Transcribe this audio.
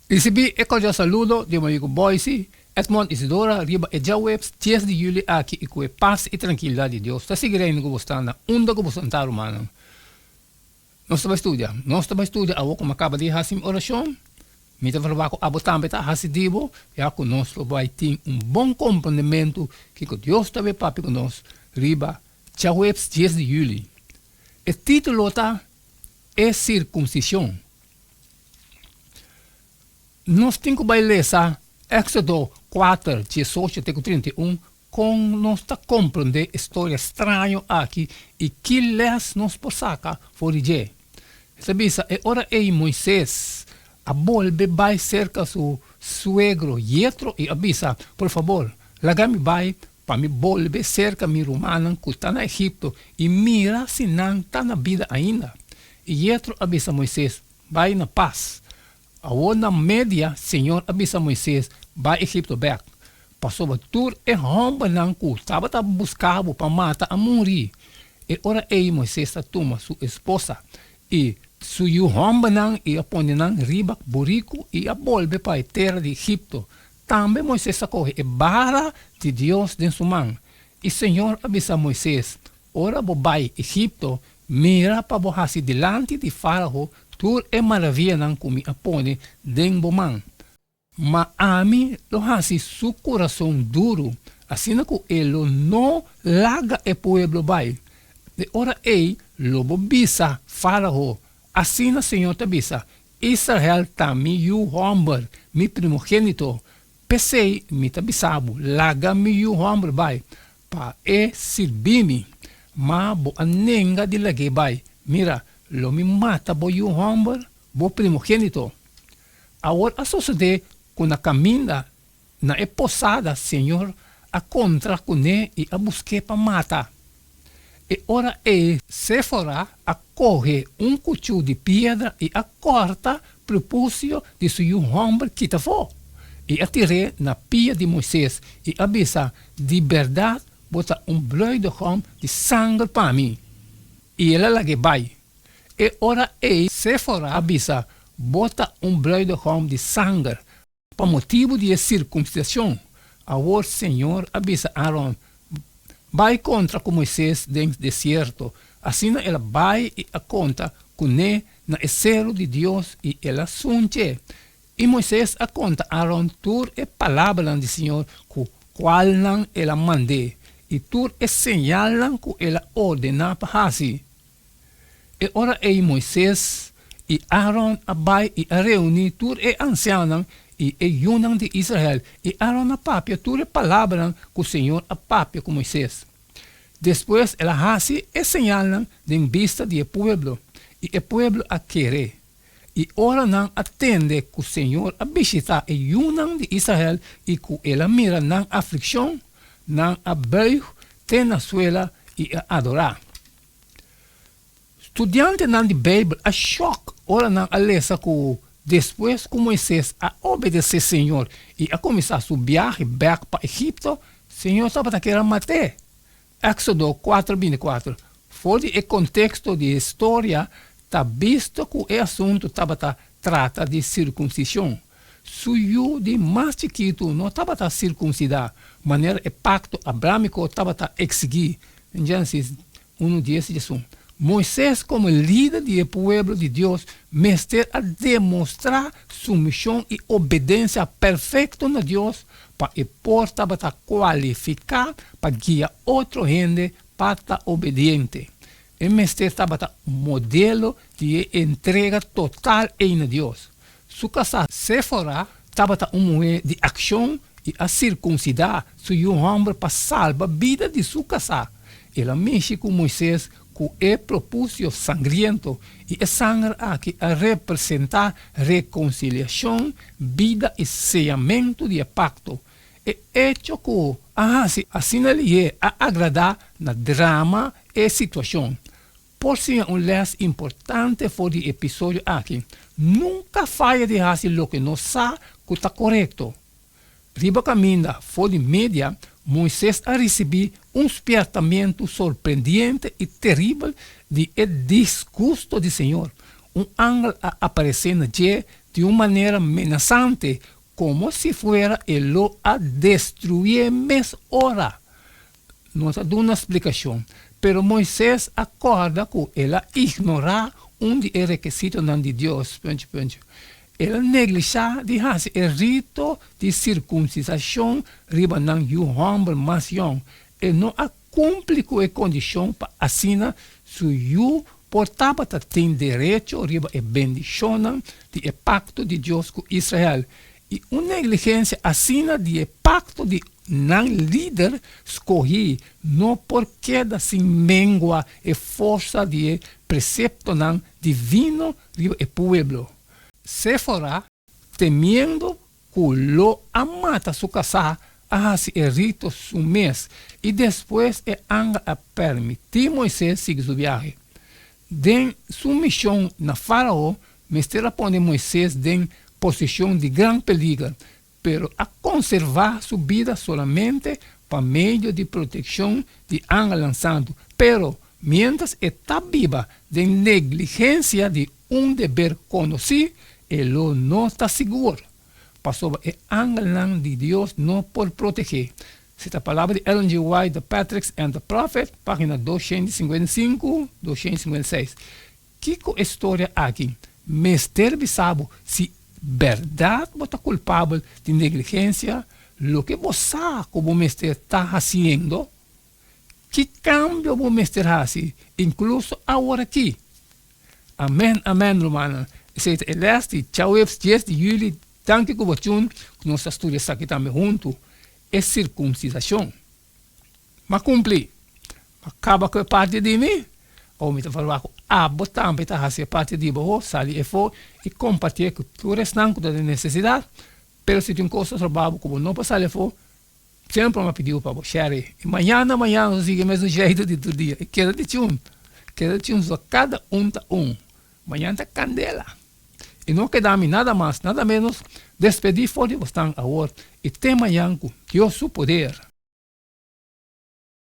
Risibí e kordial saludo di bo amigu Boyce Edmond Isidora riba e djaweps dies di juli aki i ku e pas i trankilidat di Dios ta sigui reina ku bo sta na unda ku bo santá rumannan. Nos ta bai studia. Nos ta bai studia awor ku mi a kaba di hasi mi orashon. Mi ta verwagt ku abo tambe ta hasi di bo, ya ku nos lo bai tin un bon komprendementu kiko Dios ta bai papia ku nos riba djaweps dies di juli. E título ta E Sirkunsishon. Nos tin ku bai lesa Éksodo kuater, diesocho te ku 31 Kon nos ta komprondé e storia straño aki i ki lès nos por saka for di dje? E ta bisa, E ora ei Moises a bolbe bai serka su suegro Yetro i a bisa, Por fabor, laga mi bai pa mi bolbe serka mi rumannan ku ta na Egipto i mira si nan ta na bida ainda. I Yetro a bisa Moises, Bai na pas. Awor na media Señor a bisa Moises, Bai Egipto bèk, pasobra tur e hòmbernan ku tabata buska bo pa mata a muri. E ora ei Moises a tuma su esposa i su yu hòmbernan i a pone nan riba buriku i a bolbe pa e tera di Egipto. Tambe Moises a kohe e bara di Dios den su man. I Señor a bisa Moises, Ora bo bai Egipto, mira pa bo hasi dilanti di Fárao tur e maravianan ku mi a pone den bo man. Ma ami lo hasi su kurason duru, asina ku e lo no laga e pueblo bai. E ora ei lo bo bisa Fárao, Asina señor ta bisa, Israel ta mi yu hòmber, mi primogénito. P'esei mi ta bisa bo, laga mi yu hòmber bai, Pa e sirbi mi. Ma bo a nenga di lag'é bai. Mira, lo mi mata bo yu hòmber, bo primogénito. Awor a sosodé ku na kaminda na e posada Señor a kontra kuné i a busk'é pa mata. E ora ei Séfora a kohe un kuchú di piedra i a kòrta prepusio di su yu hòmber kita afó, i a tir'é na pia di Moisés i a bisa, Di bèrdat bo ta un bruidegom di sanger pa mi. I el a lag'é bai. E ora ei Séfora a bisa, Bo ta un bruidegom di sanger. Pa motibu di e sirkumsidashon. Awor señor a bisa Aaron, Bai kontra ku Moisés den desierto. Asina el a bai i a konta kuné na e seru di Dios i el a sunch'é. I Moisés a konta Aaron tur e palabranan di señor ku kualnan el a mand'é i tur e señalnan ku el a ordená pa hasi. E ora ei Moises i Aaron a bai i a reuní tur e ansianonan i e yunan di Israel, i Aaron a papia tur e palabranan ku señor a papia ku Moises. Despues el a hasi e señalnan den bista di e pueblo, i e pueblo a kere. I ora nan a tende ku señor a bishitá e yunan di Israel i ku el a mira nan aflikshon, nan a buig te na suela i a adorá. Studiantenan di Beibel a shòk ora nan a lesa ku despues ku Moises a obedesé Señor i a kuminsá su biahe bèk pa Egipto, Señor tabata kier a mat'é. Éksodo kuater bintikuater, For di e konteksto di e storia ta bisto ku e asuntu tabata trata di sirkunsishon. Su yu di mas chikitu no tabata sirkunsidá manera e pakto abrámiko tabata eksigí. Génesis Unu dies i diesun. Moises komo lider di e pueblo di Dios mester a demostrá sumishon i obedensia perfekto na Dios pa e por tabata kualifiká pa guia otro hende pa ta obediente. E mester tabata un modelo di e entrega total ei na Dios. Su kasá Séfora tabata un muhé di akshon i a sirkunsidá su yu hòmber pa salba bida di su kasá. El a mishi ku Moisés ku e propusio sangriento, i e sanger aki a representá rekonsiliashon, bida i seyamentu di e pakto. E echo ku a hasi asina lihé a agradá na drama e situashon. Por siña un lès importante for di e episodio aki, Nunka faya di hasi loke nos sa ku ta korekto. Riba kaminda for di Media, Moises a risibí un spièrtamentu sorprendiente i teribel di e disgusto di Señor. Un angel a aparesé na dje. Di un manera menasante, komo si fuera e lo a destruyé mes ora. No ta duna splikashon, pero Moises a kòrda ku el a ignorá un di e rekisitonan di Dios, puntje, puntje. El a neglishá di hasi e rito di sirkunsisashon riba nan yu hòmber mas yòn. E no a kumpli ku e kondishon pa asina su yu por tabata tin derecho riba e bendishonnan di e pakto di Dios ku Israel. I un negligensia asina di e pakto di nan lider skohí no por keda sin mengua e forsa di e preseptonan divino riba e pueblo. Séfora, temiendo ku lo a mata su kasá, a hasi e rito su mes, i despues e angel a permití Moisés sigui su biahe. Den su mishon na Fárao, mester a pone Moisés den posishon di gran peliger, pero a konservá su bida solamente pa medio di protekshon di angelnan santu. Pero, miéntras e ta biba den negligensia di un deber konosí, e lo no ta sigur, pasobra e angelnan di Dios no por proteg'é. Si ta palabra di Ellen G. White, The Patriarchs and the Prophet, página 255, 256. Kiko e storia aki mester bisa bo? Si bèrdat bo ta kulpabel di negligensia, loke bo sa ku bo mester ta hasiendo, ki kambio bo mester hasi, inkluso aworakí? Amèn, amèn, rumannan. Esei ta e lès di djaweps dies di yüli. Danki ku bo tune ku nos ta studia esaki tambe huntu, e sirkumsisashon. M'a kumpli. M'a kaba ku e parti di mi. Awor mi ta verwagt ku abo tambe ta hasi e parti di bo ho, sali efo i kompartié ku tur esnan ku ta den nesesidat. Pero si tin kos ta troba bo ku bo no por sali afó, semper m'a pidi bo pa bo share. I mañana mañana nos ta sigui e mesun jeito di tur dia. I keda di chun, keda di chun, so kada un ta un. Mañana ta kandela. I no keda mi nada mas, nada menos, despedí for di bosnan awor i te mañan ku Dios su poder.